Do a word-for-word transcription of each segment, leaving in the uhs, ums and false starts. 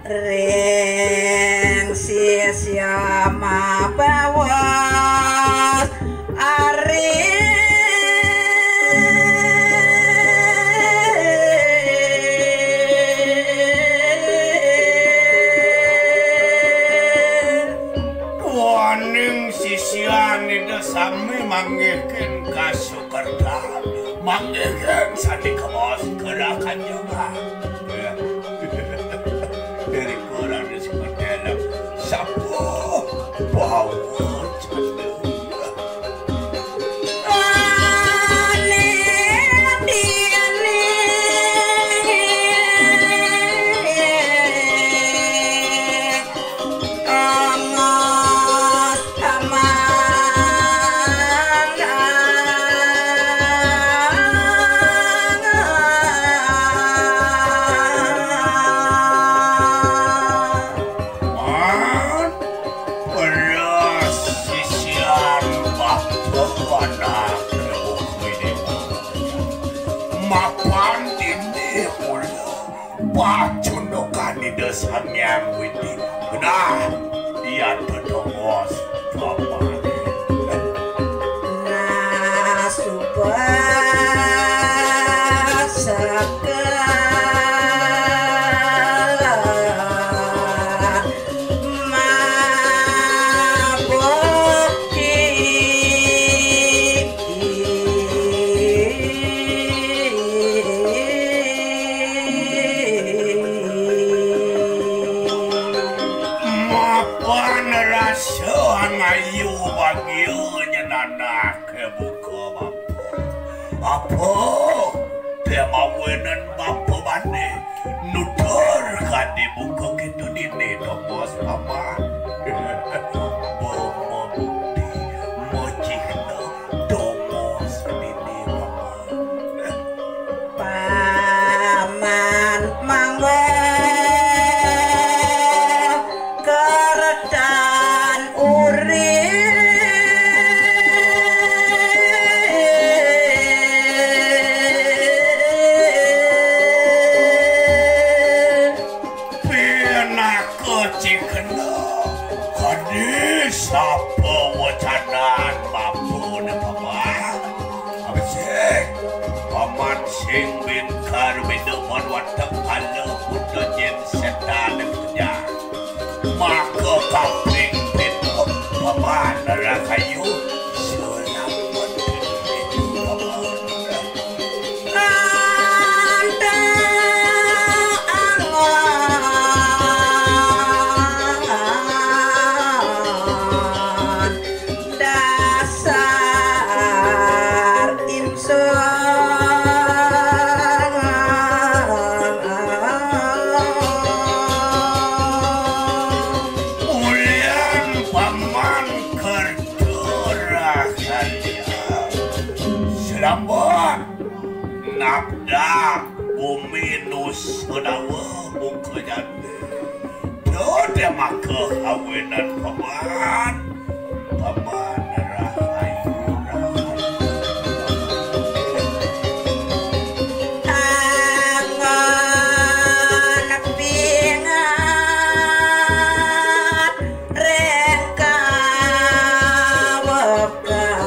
Ring sisya mabawas ari. Duaning sisyan Ida sami manggihin kasukertan, manggihin sandika maos kerakanjungan. Dari korang seperti sapu bawa. Wan, beras sisian bapa anak Rebo Kuwi Dewa. Mapan dini kula pacundukan Ida Sang Hyang Widi. Nah, iya tetongos papan. Nah, suba sekala mabukti. Mapan rasa angayu bagia nyenanak buka bapa. Apa? Dia mawinan bapa bani nutur kadi buka kitu dini tongos paman. Bapa bukti, mojikna tongos dini paman. Paman mangga keretan urip. Pinaka cikena kadi sapa wecanan bapune paman. Abesik, paman sing bingkar beda mon watek kala buta jin setan kejar. Maka kaping pitu paman rakayu selamat pitu paman. Anta angon dasar ingsun. Ulian paman kerja rahasia. Selamat nabdak bumi nusudawa muka jati. Dode maka kawinan paman. Paman rahayu, rahayu. Angon pingat reka wekas.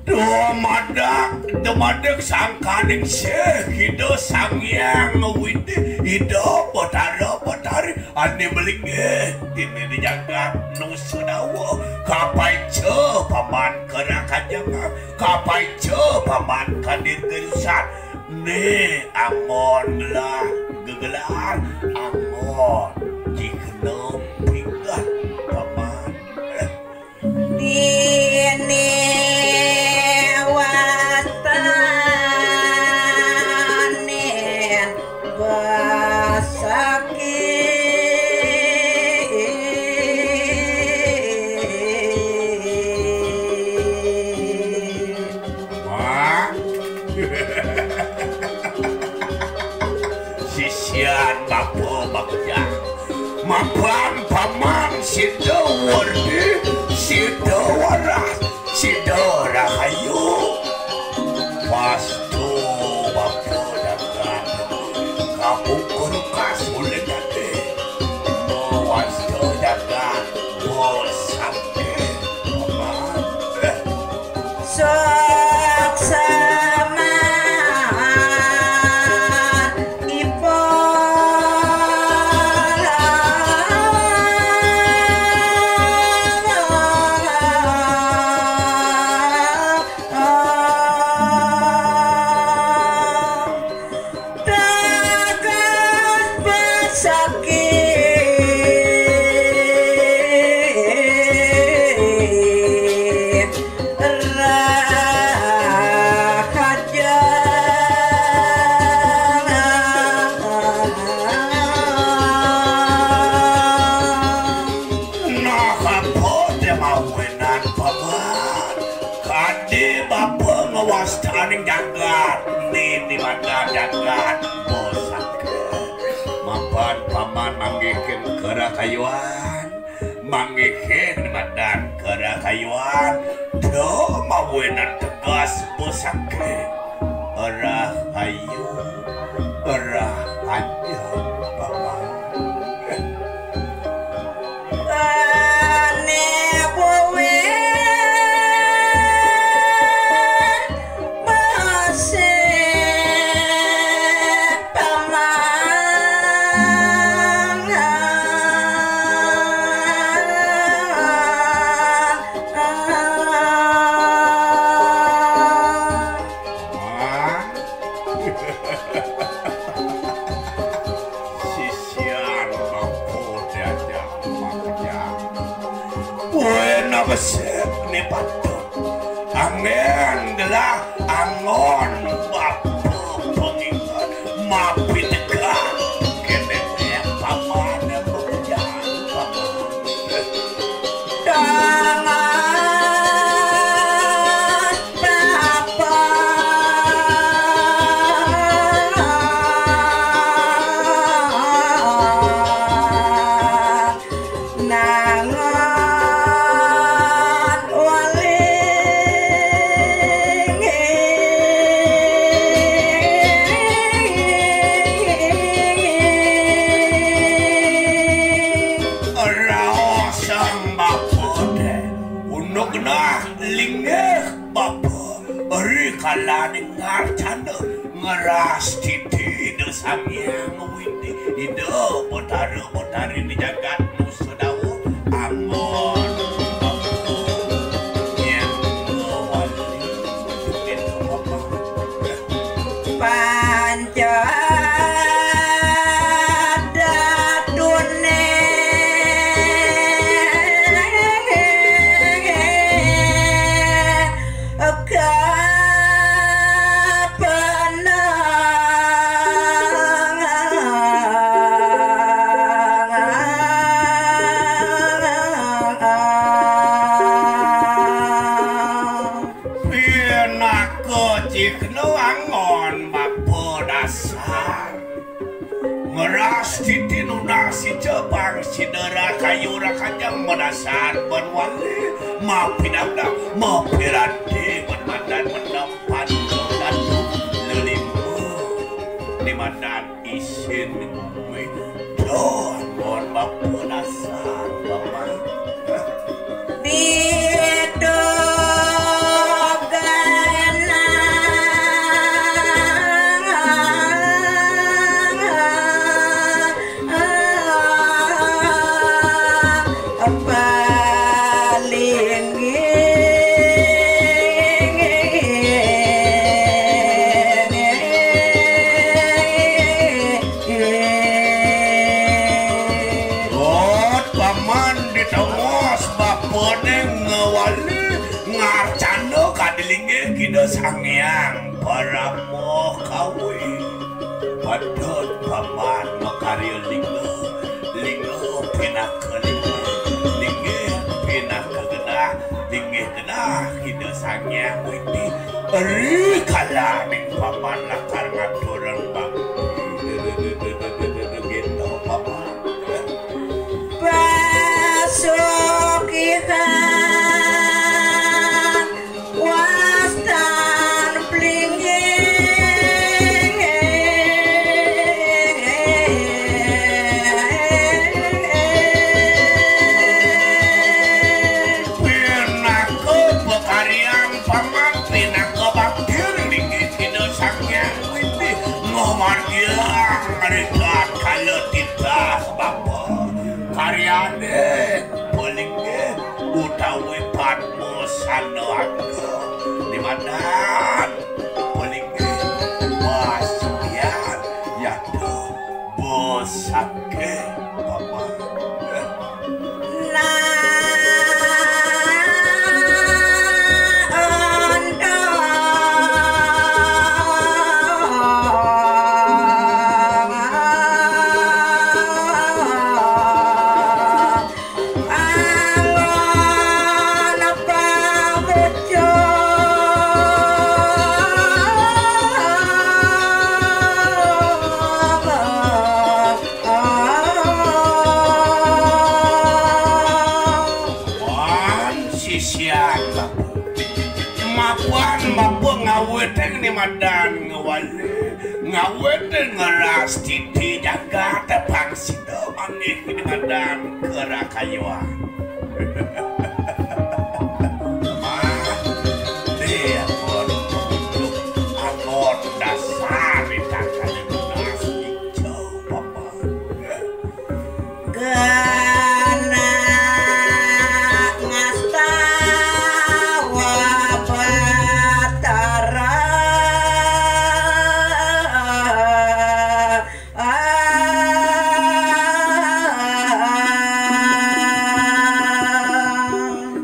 Dumadak, dumadak sangkaning sih Ida Sang Hyang Widi, Ida Betara Betari ane melinggih dini di jagat Nusa Dawa. Kapaica paman kerakanjang, kapaica paman kadir gerisan. Ni angon lah gegelar, angon jikena pinggan paman. Dini wastanin basakit. Mak. Sisian bapa bakja. Mapan paman sida werdi, sida waras, sida Suksaman ipun. Tegas besakit rahaja. Nah, apa dia mawinan, Paman? Kadi bapa ngawastaning jagat, nini mata jagat, bosak. Mapan Paman manggihin karakayuan, manggihin madan karakayuan, do mawinan tegas pusake. Arah ayu, arah ayu, Paman. Ane buin masih Paman. Sisian bangko diajak makejang. Buena besik ni patut. Angin gelah angon bapa pengingat mapi tekan. Kene Paman yang berkejang, Paman. Dengan bapa nangan waling. Raos sang bapa deh. Unduk genah linggih bapa. Ri kalaning ngarcana ngeras titi Ida Sang Hyang Widi. Ida Betara Betari di jagat Nusa Dawa. Anggon bapa. Yang wali. Panca dadune kapenang. Pinaka cihna anggon bapa dasar. Ngeras titi nunas ica pang sida rakayu rakajang madasar ban wali mapidabdab mapiradi ban madan menempat datu lelima. Ni madan isin mih. Duh, anggon bapa dasar, Paman. Ditu ganang palinggih. Dot Paman ditengos bapane ngawali ngarcana kadi linggih Ida Sang Hyang Parama Kawi. Patut Paman makarya lingga, lingga pinaka lingga, linggih pinaka genah, linggih genah Ida Sang Hyang Widi. Ri kalaning Paman lakar ngaturang bakti. Gitu, Paman. Pasugihan wastan plingging. Pinaka pakaryan Paman Adan, paling basuyan, yata, basake, paman. Nah, anda. Angon pamucuk. Wan sisian bapa. Mapan bapa ngawitang ni madan ngawali. Ngawitang ngeras titi jagat pang sida manggih di madan kerakayuan. Mah, dia pun angon dasar di tangkal lunas hijau paman. Kena ngastawa Batara.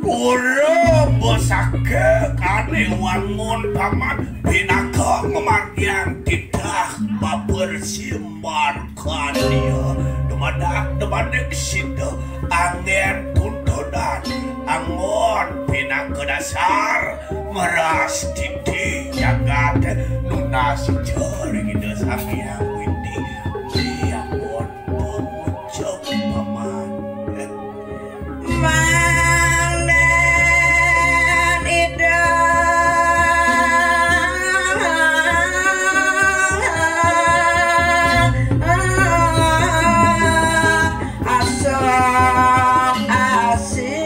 Pura basake kane wangun paman pinaka ngamargiang titah babar simbar kania. Dumadak dumadik sida anggen tuntunan anggon pinaka dasar meras titi jagat nunas jaring Ida Sang Hyang Widi. Dia pun pengucap paman. Mangdan Ida. Asok asih.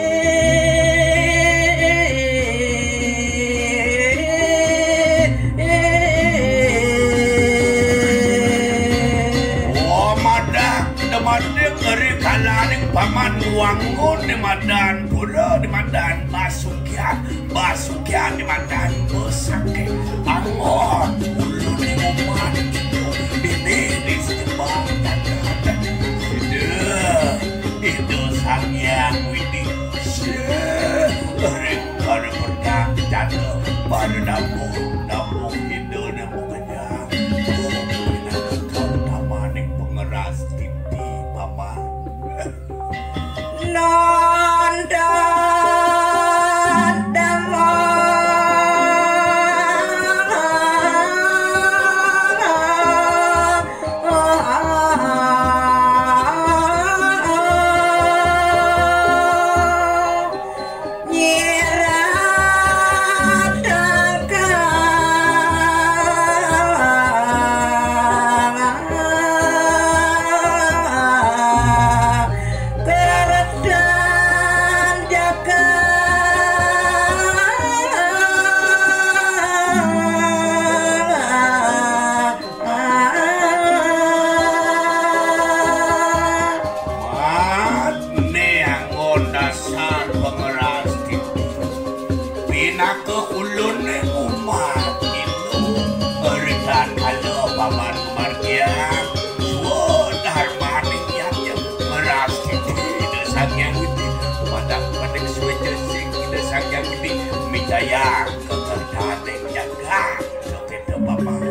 Oh, madak, demadik, eri kalaning paman wangun di madan pura, di madan basukian, basukian di madan besakit. Angon, ulu di umat itu, ini di sejebak tanda. Ida, Ida Sang Hyang Widi, sering kara perkak jana, pada nabuh, nabuh Ida, nabuh kenyang. Oh, pinaka tamaning pengeras titi, paman. Nonton Mat ne anggon dasar pengeras titi. Pinaka ulun ne umat itu. Eritan kala paman margiang. Sua darmaning yatnya meras titi Ida Sang Hyang Widi. Padak padik sueca sing Ida Sang Hyang Widi. Mijayang kekertaning jagat. Kita paman.